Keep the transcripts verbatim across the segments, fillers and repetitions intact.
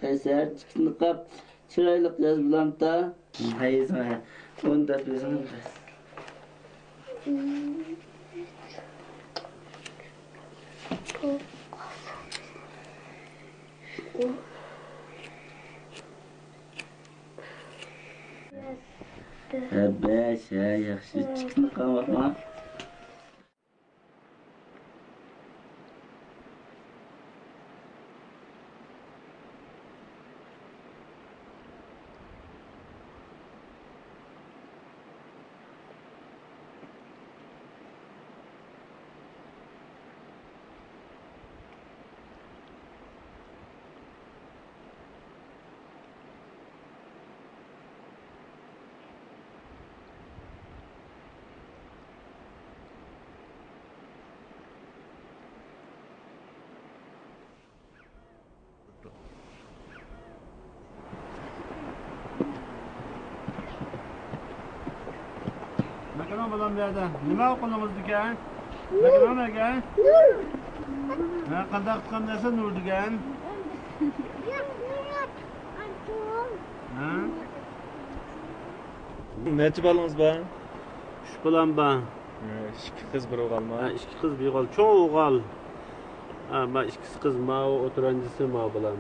قەيسەر، چىقىشنى قاپ، چىرايلىق ياز بۇلامتا. ھەي، يېزىڭ، ھە. ئۇنى دەپ يېزىڭ. ھە، بەش، ھە، ياخشى. چىقىشنى قاپ باقما. مەكرۇم بالام بۇ يەردە. نېمە ئوقۇلىڭىزدىكەن؟ مەكرۇم ئەكەن؟ ھە، قانداق تۇغقان دېسە نۇر دېگەن. ھە؟ نەچچە بالىڭىز بار؟ ئۈچ بالام بار. ھە، ئىككى قىز، بىر ئوغۇلما؟ ھە، ئىككى قىز، بىر ئوغۇل. چوڭ ئوغۇل. ھە، ما ئىككىسى قىز، ماۋۇ ئوتتۇرانچىسى ماۋۇ بالام.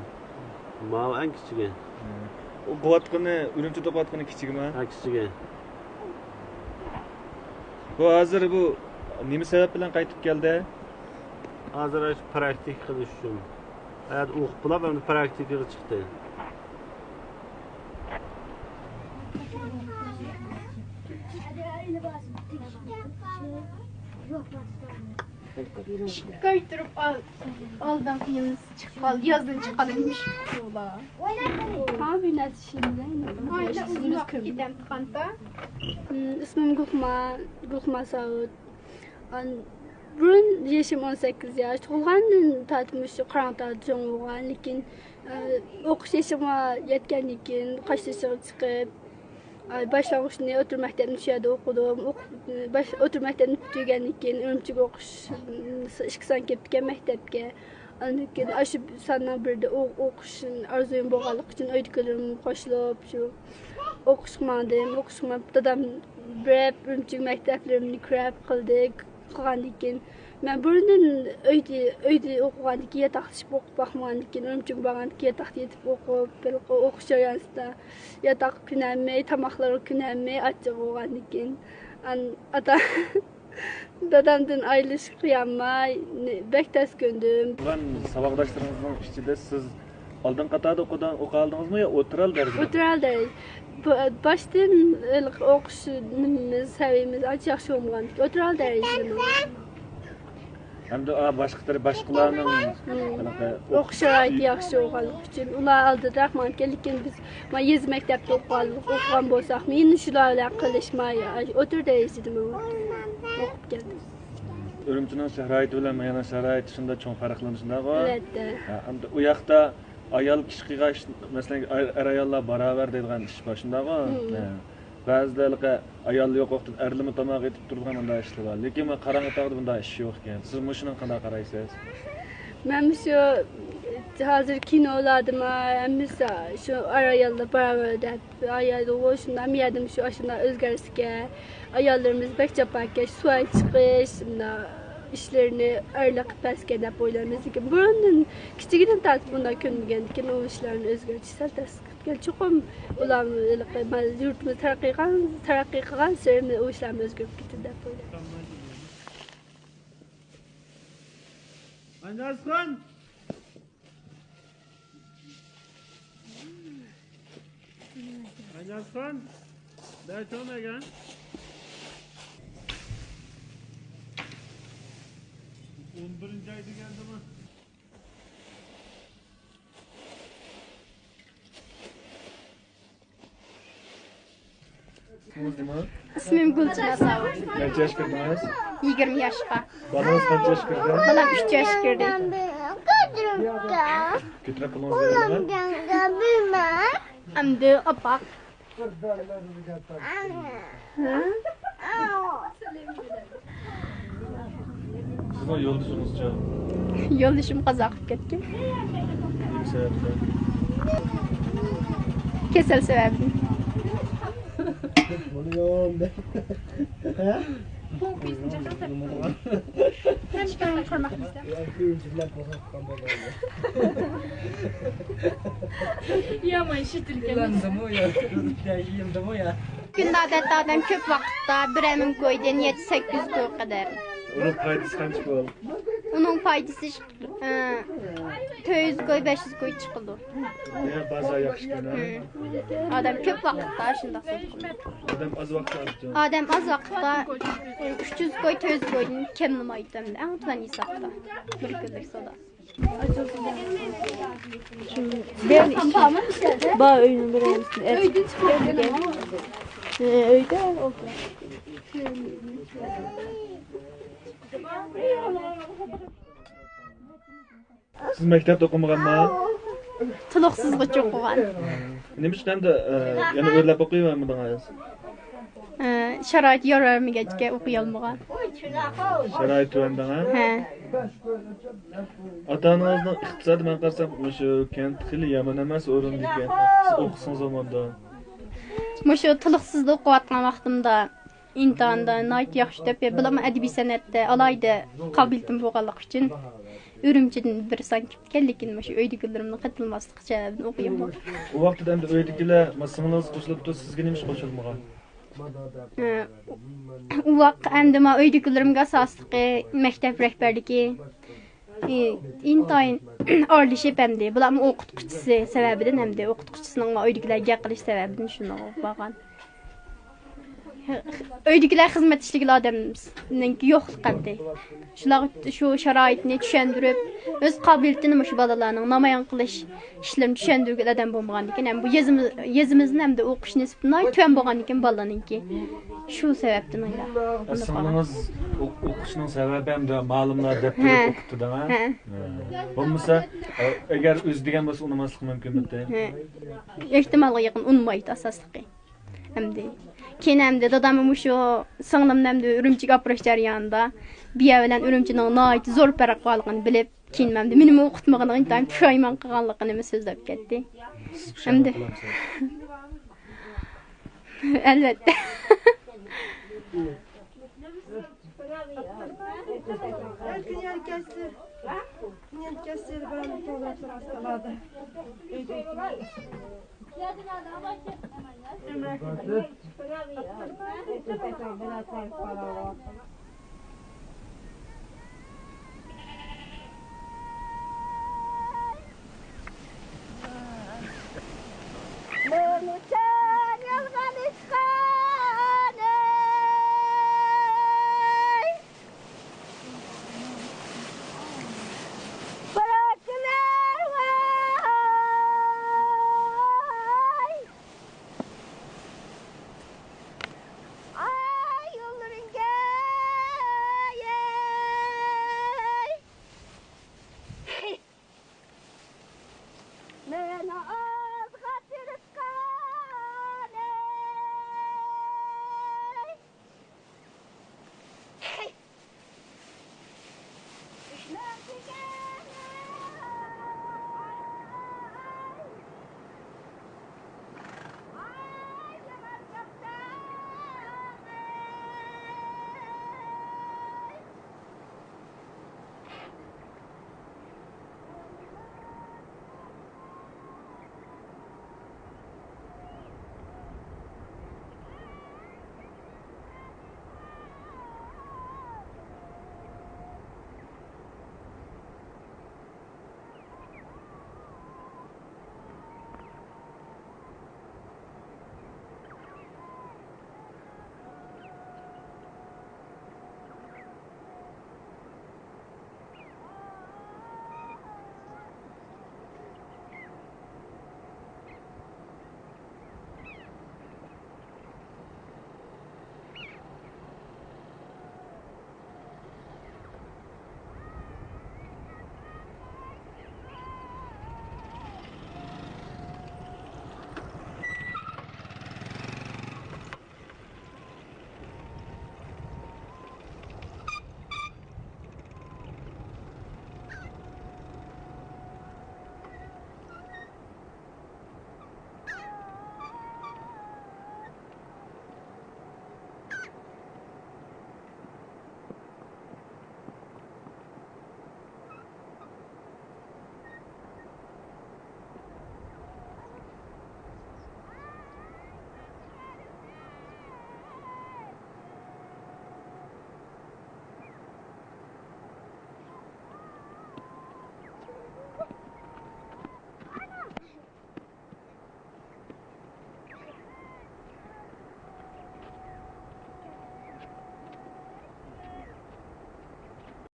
ماۋۇ ئەڭ كىچىكى. ھە. ئوقۇۋاتقىنى، ئۈرۈمچىدە ئوقۇۋاتقىنى كىچىكىما؟ ھە، كىچىكى. بۇ ھازىر بۇ نېمە سەۋەب بىلەن قايتىپ كەلدى؟ ھازىر ئاشۇ پراكتىكا قىلىش ئۈچۈن. ھەدە ئوقۇپ بولاپ، ئەمدى پراكتىكىغا چىقتى. ئىشىككە ئايتتۇرۇپ ئال-، ئالدىنقى يىلى چىقىپ قالدى، يازدىن چىققاندا نېمە ئىش بولار؟ ھا، بىر نەرسە ئىشلىمىدى. ئايدا ئۇزۇنراق كېتەمدىكەندا. ئىسمىم گۈلخۇما، گۈلخۇما ساۋۇت. ئان-، بۇرۇن يېشىم ئون سەككىز ياش، تۇغۇلغاندىن تارتىپ مۇشۇ قاراڭتاغدا چوڭ بولغان، لېكىن، ئە، ئوقۇش يېشىغا يەتكەندىن كېيىن قاشتېشىغا چىقىپ، ئە، باشلانغۇچنى، ئوتتۇرا مەكتەپنى شۇ يەردە ئوقۇدۇم. ئوق-، باش-، ئوتتۇرا مەكتەپنى پۈتتۈرگەندىن كېيىن ئۈرۈمچىگە ئوقۇش، ئىككى سان كېتىپتىكەن مەكتەپكە. ئاندىن كېيىن ئاشۇ ساننىڭ بىرىدە ئو-، ئوقۇش ئارزۇيۇم بولغانلىقى ئۈچۈن ئۆيدىكىلىرىم قوشۇلۇپ شۇ ئوقۇشقا ماڭدىم. ئوقۇشقا مېڭىپ، دادام بىرەر ئۈرۈمچىگە مەكتەپلىرىمنى كىرەپ قىلدى. قىلغاندىن كېيىن مەن بۇرۇندىن ئۆيدە، ئۆيدە ئوقۇغاندىن كېيىن ياتاقلىشىپ ئوقۇپ باقمىغاندىكىن، ئۈرۈمچىگە بارغاندىن كېيىن ياتاقتا يېتىپ ئوقۇپ، بىر ئوقۇش جەريانىدا ياتاققا كۆنەلمەي، تاماقلارغا كۆنەلمەي، ئاچچىق بولغاندىن كېيىن، ئان-، ئاتا، دادامدىن ئايرىلىشقا قىيالماي، نى-، بەك تەس كۆندۈم. بۇرۇن ساۋاقداشلىرىڭىزنىڭ ئىچىدە سىز ئالدىنقى قاتاردا ئوقۇدا-، ئوقۇۋالدىڭىزمۇ يا ئوتتۇرا دەرىجىدە؟ ئوتتۇرا دەرىجە. بۇ، باشتىن ھېلىقى ئوقۇش نېمىمىز، سەۋىيەمىز ئانچە ياخشى بولمىغان. ئوتتۇرا دەرىجىدە. ھەمدە، ئا، باشقا تەرەپ، باشقىلارنىڭ ھېلىقى ئوقۇش شارائىتى ياخشى بولغانلىقى ئۈچۈن ئۇلار ئالدىراق ماڭىدىكەن، لېكىن بىز، ما، يېزا مەكتەپتە ئوقۇغان، ئوقۇغان بولساقمۇ، يەنە شۇلار بىلەن قىلىشماي، ئوتتۇرا دەرىجىدە ماڭا ئوقۇپ كەلدىم. ئۈرۈمچىنىڭ شارائىتى بىلەن مايانىڭ شارائىتى شۇنداق چوڭ پەرقلىنىدۇ شۇنداقغۇ؟ ئەلۋەتتە. ھە، ئەمدى ئۇ ياقتا ئايال كىشى قىلغان ئىش، مەسىلەن، ئەر، ئەر-ئاياللار باراۋەر دەيدىغان ئىش بار، شۇنداقغۇ؟ ھە. بەزىدە ھېلىقى ئايالى يوق ۋاقىتتا ئەرلىرىمۇ تاماق ئېتىپ تۇرىدىغان مۇنداق ئىشلار بار. لېكىن بۇ قاراڭغۇتاغدا بۇنداق ئىش يوق ئىكەن. سىز مۇشۇنىڭغا قانداق قارايسىز؟ مەن مۇشۇ ھازىر كىنولاردىمۇ ھەممىسى شۇ ئەر-ئاياللار باراۋەر دەپ، ئايالغۇ شۇنداق، مۇ يەردىمۇ شۇ، ئاشۇنداق ئۆزگەرسىكەن. ئاياللىرىمىز بەك جاپاكەش، سۇ ئەكىپ چىقىش، مۇنداق ئىشلىرىنى ئەرلەر قىلىپ بەرسىكەن دەپ ئويلايمىز. لېكىن بۇرۇندىن، كىچىكىدىن تارتىپ بۇنداق كۆنمىگەنكىن، ئۇ ئىشلارنى ئۆزگەرتىش سەل تەس. چوقۇم ئۇلارمۇ ھېلىقى، يۇرتىمىز تەرەققىي قىلغان، تەرەققىي قىلغانسېرى ئۇ ئىشلارمۇ ئۆزگىرىپ كېتىدۇ دەپ ئويلايمەن. ئاينازخان! ئاينازخان! بەرچەلمىگەن. ئون بىرىنچى ئاي دېگەندىمۇ؟ ئىسمىم گۈلچىن ئاساۋۇت. نەچچە ياش كىردىڭىز؟ يىگىرمە ياشقا. بالىڭىز قانچە ياش كىردى؟ بالام ئۈچ ياش كىردى. كۆتۈرۈپ پۇلىڭىزنى بېرىمەن. ئەمدى ئاپاق. سىزنىڭ يولدىشىڭىزچۇ؟ يولدىشىم قازا قىلىپ كەتكەن. نېمە سەۋەبتىن؟ كېسەل سەۋەبىدىن. يامان شىتىركەن. يىللاندىمۇ يا؟ يىلدىمۇ يا؟ كۈندە ئادەتتە ئادەم كۆپ ۋاقىتتا بىرەر مىڭ كويدىن يەتتە سەككىز كوي قەدەر. ئۇنىڭ پايدىسى قانچە بولدى؟ ئۇنىڭ پايدىسى، ئى، تۆت يۈز كوي، بەش يۈز كوي چىقىدۇ. يا، بازار ياخشىكەن، ھە؟ ھىم. ئادەم كۆپ ۋاقىتتا شۇنداق سودا قىلىدۇ. ئادەم ئاز ۋاقىتتا ئاپتۇ. ئادەم ئاز ۋاقىتتا، ئى، ئۈچ يۈز كوي، تۆت يۈز كويدىن كەملىمەيدۇ ئەمدى، ئەڭ تۆۋەن ھېسابتا. بىر كۈنلۈك سودا. بىرنى ئىچىدە. بار ئۆينىڭ بىرەرسىنى ئەتىپ. ئۆيدە ئولتۇر. سىز مەكتەپتە ئوقۇمىغانما؟ تولۇقسىزغىچە ئوقۇغان. نېمە ئۈچۈن ئەمدى، ئە، يەنە ئۆرلەپ ئوقۇيۋەرمىدىڭىز؟ ئە، شارائىت يار بەرمىگەچكە ئوقۇيالمىغان. شارائىت تۆۋەن دەڭە؟ ھە. ئاتا-ئانىڭىزنىڭ ئىقتىسادى، مەن قارىسام، مۇشۇ كەنت خېلى يامان ئەمەس ئورۇندىكەن. سىز ئوقۇسىڭىز بولمامدۇ؟ مۇشۇ تولۇقسىزدا ئوقۇۋاتقان ۋاقتىمدا ئىمتىھاندا ناھايىتى ياخشى ئۆتۈپ، بولۇپمۇ ئەدەبىي سەنئەتتە ئالاھىدە قابىلىيىتىم بولغانلىقى ئۈچۈن ئۈرۈمچىدىن بىر سان كېلىپتىكەن، لېكىن مۇشۇ ئۆيدىكىلىرىمنىڭ قېتىلماسلىقى سەۋەبىدىن ئوقۇيالمىدىم. ئۇ ۋاقىتتا ئەمدى ئۆيدىكىلەر، ما، سىڭلىڭىز قوشۇلۇپتۇ، سىزگە نېمە ئىش قوشۇلمىغان؟ ئۇ ۋاق ئەمدى ما ئۆيدىكىلىرىمگە ئاساسلىقى مەكتەپ رەھبەرلىكى، ئى، ئىنتايىن ئارىلىشىپ ئەمدى. بۇلارمۇ ئوقۇتقۇچىسى سەۋەبىدىن ئەمدى، ئوقۇتقۇچىسىنىڭ ئۆيدىكىلەرگە گەپ قىلىش سەۋەبىدىن شۇنداق بولغان. ئۆيدىكىلەر خىزمەت ئىشلىگىلى ئادەمنىڭكى يوقلۇق ئەمدى. شۇلارغا شۇ شارائىتنى چۈشەندۈرۈپ، ئۆز قابىلىيىتىنى مۇشۇ بالىلارنىڭ نامايان قىلىش ئىشلىرىنى چۈشەندۈرگىلى ئادەم بولمىغاندىكىن، ھەم بۇ يېزىمىز-، يېزىمىزدىن ئەمدى ئوقۇش نىسبىتى ناھايىتى تۆۋەن بولغاندىكىن بالىلارنىڭكى. شۇ سەۋەبتىن ئويلاپ. سىڭلىڭىز ئوق-، ئوقۇشنىڭ سەۋەبى ئەمدى مالىملار دەپتىرى ھە. ئوقۇتتى دەڭە. ھە. ھە. بولمىسا، ئە، ئەگەر ئۆزى دېگەن بولسا ئۇنىماسلىقى مۇمكىنمىدى؟ ھە. ئېھتىمالغا يېقىن ئۇنىمايدۇ ئاساسلىقى. ئەمدى كېيىن ئەمدى دادام مۇشۇ سىڭلىمنى ئەمدى ئۈرۈمچىگە ئاپىرىش جەريانىدا بىيا بىلەن ئۈرۈمچىنىڭ ناھايىتى زور پەرق بارلىقىنى بىلىپ، كېيىن ئەمدى مېنىمۇ ئوقۇتمىغىنىغا ئىنتايىن پۇشايمان قىلغانلىقىنى سۆزلەپ كەتتى. سىز پۇشايمان ئەمدى قىلامسىز؟ ئەلۋەتتە.